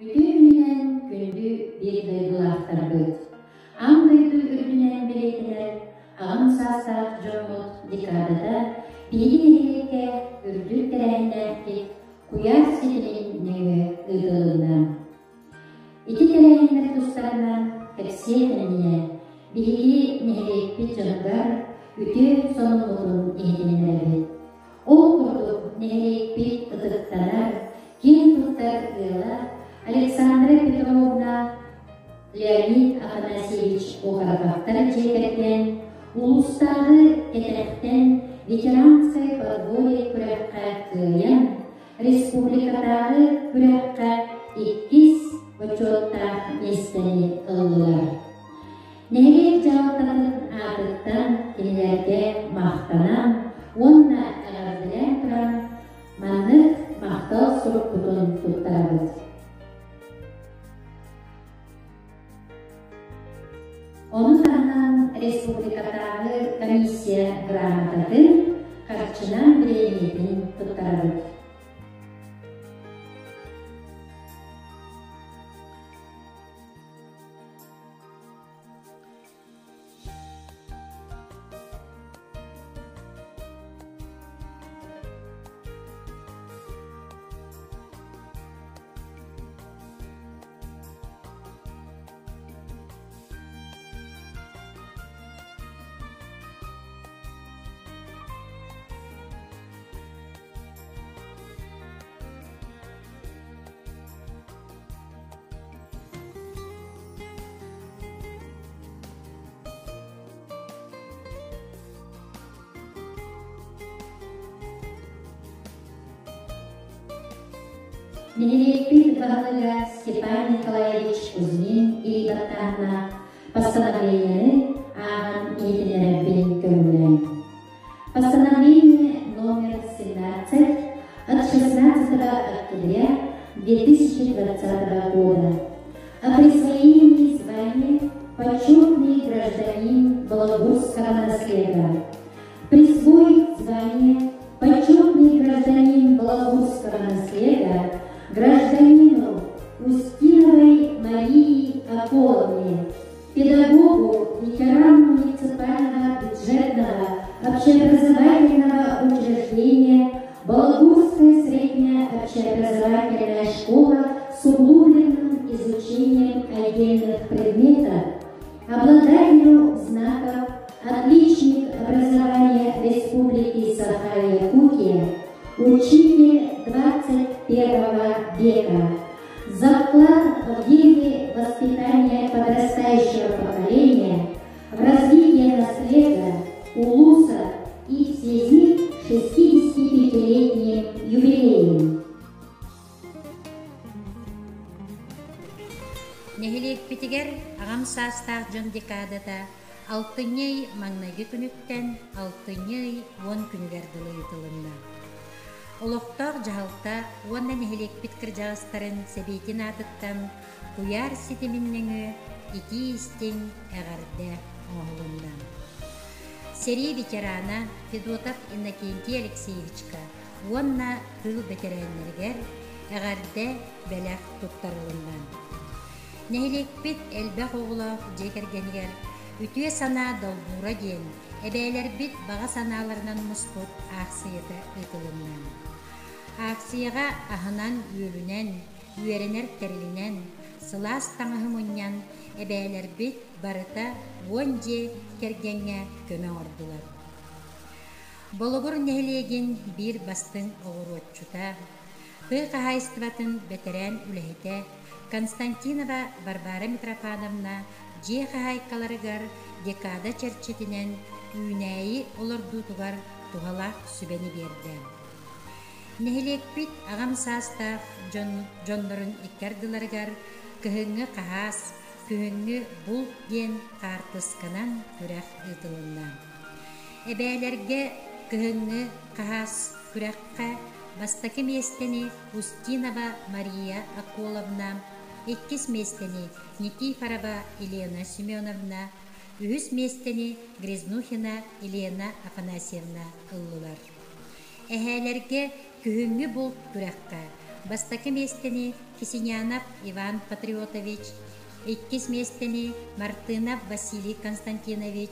Үтүө күнүнэн күндү биир дойдулаахтарбыт! Аан дойду үрдүнэн бэлиэтэнэр аҕам саастаах дьоммут декадата биһиги нэһилиэккэ үрдүк тэрээһиннээхтик куйаар ситимин нөҥүө ыытылынна. Ити тэрээһиннэр тустарынан кэпсиэх иннинэ биһиги нэһилиэкпит дьонугар үтүө сонуммутун иһитиннэрэбит. Ол курдук нэһилиэкпит ытыктанар, киэн туттар ыала Александра Петровна, Леонид Афанасьевич Окороковтар дьиэ кэргэн улуустааҕы кэтэхтэн ветеранскай подворье күрэххэ кыайан, республикатааҕы күрэххэ иккис бочуоттаах миэстэни ыллылар. Нэһилиэк дьаһалтатын аатыттан кинилэргэ махтанан уонна эҕэрдэлээн туран маннык махтал сурукпутун туттарабыт. Ону таһынан республикатааҕы комиссия грамотатын харчынан бириэмийэтин туттарабыт. Нэһилиэкпит баһылыга Степан Николаевич Кузьмин илии постановлениены ааҕан иһитиннэрэрбин көҥүллээн. Постановление номер 17 от 16 октября 2020 года о присвоении звания «Почетный гражданин Балагурского наследа», присвоить звание «Почетный гражданин Балагурского наследа» гражданину Устиновой Марии Аколовне, педагогу, ветерану муниципального бюджетного общеобразовательного учреждения Балагурская средняя общеобразовательная школа с углубленным изучением отдельных предметов, обладателю знаков «Отличник образования Республики Саха-Якутия», учитель 21 века, за вклад в деле воспитания подрастающего поколения, в развитие наследа, улуса и в связи с 65-летним юбилеем. Нэһилиэкпитигэр аҕам саастаах дьон декадата алтынньы ый маҥнайгы күнүттэн алтынньы ый уон күнүгэр дылы ыытылынна. Олохтоох дьаһалта уонна нэһилиэкпит кырдьаҕастарын сэбиэтин аатыттан куйаар ситимин нөҥүө итии-истиҥ эҕэрдэ оҥоһулунна. Сэрии ветерана Федотов Иннокентий Алексеевичка уонна тыыл бэтэрээннэригэр эҕэрдэ бэлэх туттарылынна. Нэһилиэкпит элбэх оҕолоох дьиэ кэргэнигэр үтүө санаа долбуура диэн эбээлэрбит баҕа санааларынан муспут аахсыйата ыытылынна. Аахсыйаҕа аһынан-үөлүнэн, үөрэнэр тэрилинэн, сылаас таҥаһы мунньан эбээлэрбит барыта уон дьиэ кэргэҥҥэ көмө оҥордулар. Болугур нэһилиэгин биир бастыҥ оҕуруотчута, тыа хаһаайыстыбатын бэтэрээн үлэһитэ Константинова Варвара Митрофановна дьиэ хаһаайкаларыгар декада чэрчитинэн үүнээйи олордуутугар туһалаах сүбэни биэрдэ. Нэһилиэкпит аҕам саастаах дьон дьоннорун икки ардыларыгар кыһыҥҥы хаһаас, күһүҥҥү булт диэн хаартысканан күрэх ыытылынна. Эбээлэргэ кыһыҥҥы хаһаас күрэххэ бастакы миэстэни Устинова Мария Акуловна, иккис миэстэни Никифорова Елена Семеновна, үһүс миэстэни Грязнухина Елена Афанасьевна ыллылар. Эһээлэргэ күһүҥҥү булт күрэххэ. бастакы миэстэни Кисинянов Иван Патриотович, иккис миэстэни Мартынов Василий Константинович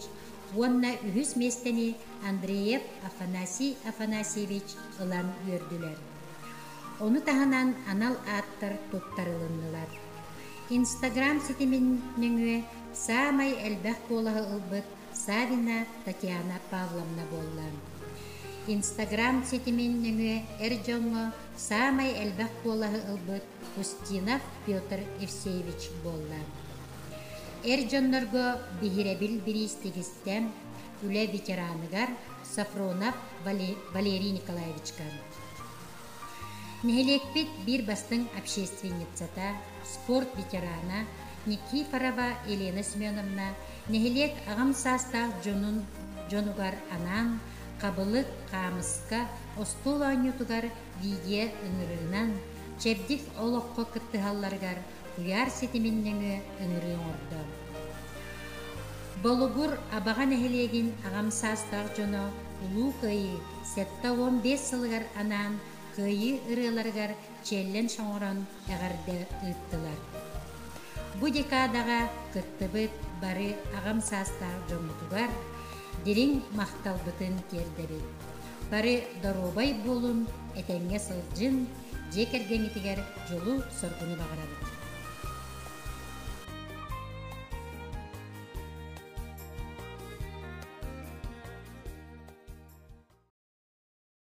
уонна үһүс миэстэни Андреев Афанасий Афанасьевич ылан үөрдүлэр. Ону таһынан анал ааттар туттарылыннылар. Инстаграм ситимин нөҥүө саамай элбэх куолаһы ылбыт Савина Татьяна Павловна буолла. Инстаграм ситимин нөҥүө эр дьоҥҥо саамай элбэх куолаһы ылбыт Устинов Петр Евсеевич буолла. Эр дьоннорго биһирэбил бириис тигистэ үлэ ветераныгар Сафронов Валерий Николаевичка. Нэһилиэкпит биир бастыҥ общественницата, спорт ветерана Никифорова Елена Семеновна нэһилиэк аҕам саастаах дьонун дьонугар анаан хабылык, хаамыска, остуол оонньуутугар видео ыҥырыынан чэбдик олоххо кыттыһалларыгар куйаар ситимин нөҥүө ыҥырыы оҥордо. Болугур Абаҕа нэһилиэгин аҕам саастаах дьоно Улуу Кыайыы 75 сылыгар анаан Кыайыы ырыаларыгар челлендж оҥорон эҕэрдэ ыыттылар. Бу декадаҕа кыттыбыт бары аҕам саастаах дьоммутугар дириҥ махталбытын тиэрдэбит. Бары доруобай буолун, этэҥҥэ сылдьын, дьиэ кэргэҥҥитигэр дьолу-соргуну баҕарабыт.